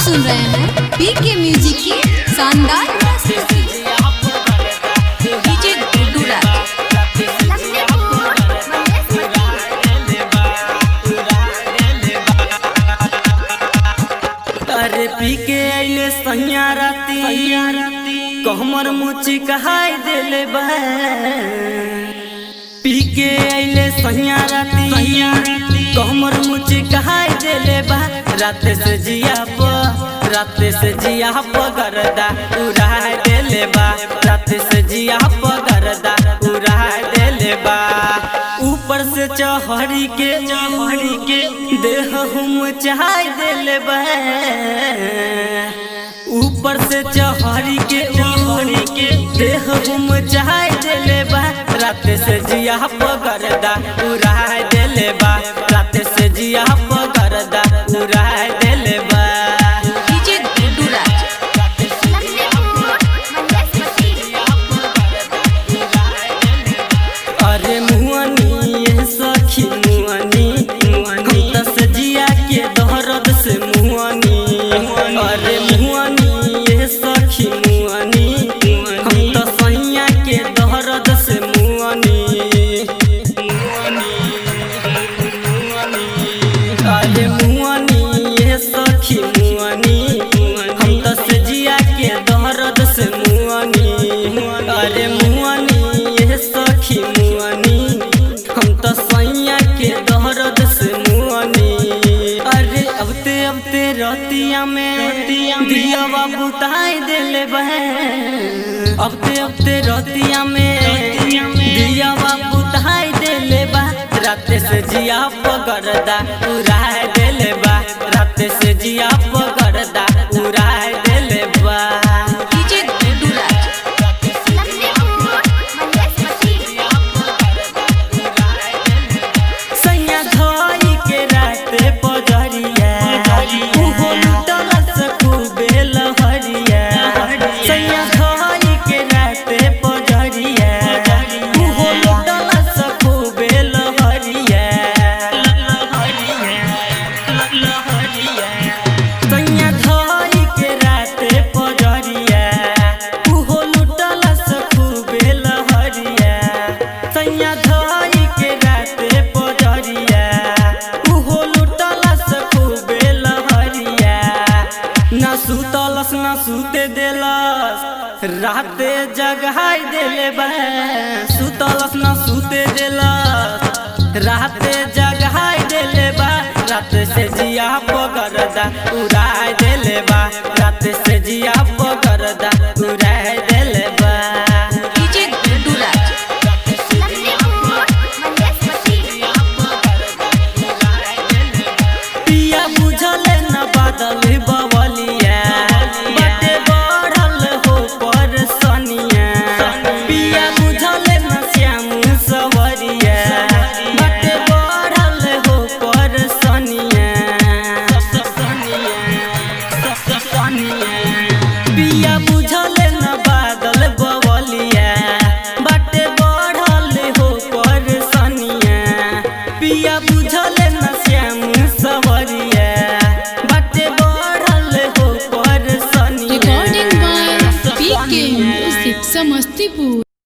सुन रहे हैं पीके म्यूजिक की शानदार प्रस्तुति। डीजे गुड्डू राज। अरे पी के अइले सैया राती, कहमर मुची कहाई देले बा। पी के अइले सैया राती, कहमर मुची कहाई देले बा। रात से जिया प, रात से जिया प गरदा उड़ा देले बा। रात से जिया प गरदा उड़ा देले बा। ऊपर से चहरी के, चहरी के देह हम चाह देले बा। ऊपर से चहरी के, चहरी के देह हम चाह देले बा। रात से जिया पगरदा उड़ा देले बा। रात से जिया पगरदा उड़ा देले बा। डीजे गुड्डू राज। अरे मुआनी ये सखी मुआनी, हम त सजिया के दहरद से मुआनी। अरे मुआनी ये सखी मुआनी, हम त सैया के दहरद से मुआनी। अरे मुआनी ये सखी मुआनी, हम त सजिया के दहरद से मुआनी। अरे मुआनी ये सखी मुआनी, हम त सैया के दहरद से मुआनी। अरे अबते अबते रतिया में दिया बाबू ताई देले बे। अबते अबते रतिया में दिया बाबू ताई देले बा। रात से जिया पगरदा उड़ा देले बा। रात से जिया पगरदा उड़ा देले बा। डीजे गुड्डू राज। सैया धोई के रात पजरिया, उहो लुटलस खूबे लहरिया। सैया धोई के रात पजरिया, उहो लुटलस खूबे लहरिया। सैया धोई के रात पजरिया, उहो लुटलस खूबे लहरिया। सैया धोई के रात पजरिया, उहो लुटलस खूबे लहरिया। ना सुतलस ना सुते देलस, राते जगाई देले बा। सुतलस ना सुते देलस, राते जगाई देले बा। रात से जिया पगरदा उड़ा देले बा। रात से जिया पगरदा उड़ा देले बा। डीजे गुड्डू राज। पिया बुझल न बादल बवलिया, बाटे बढ़ल हो पर सनिया। पिया बुझल न श्याम सवरिया, बाटे बढ़ल हो पर सनिया। पिया बुझल न बादल बवलिया, बाटे बढ़ल हो पर सनिया। पिया बुझल न श्याम सवरिया, बाटे बढ़ल हो पर सनिया। Recording by PK Music Samastipur.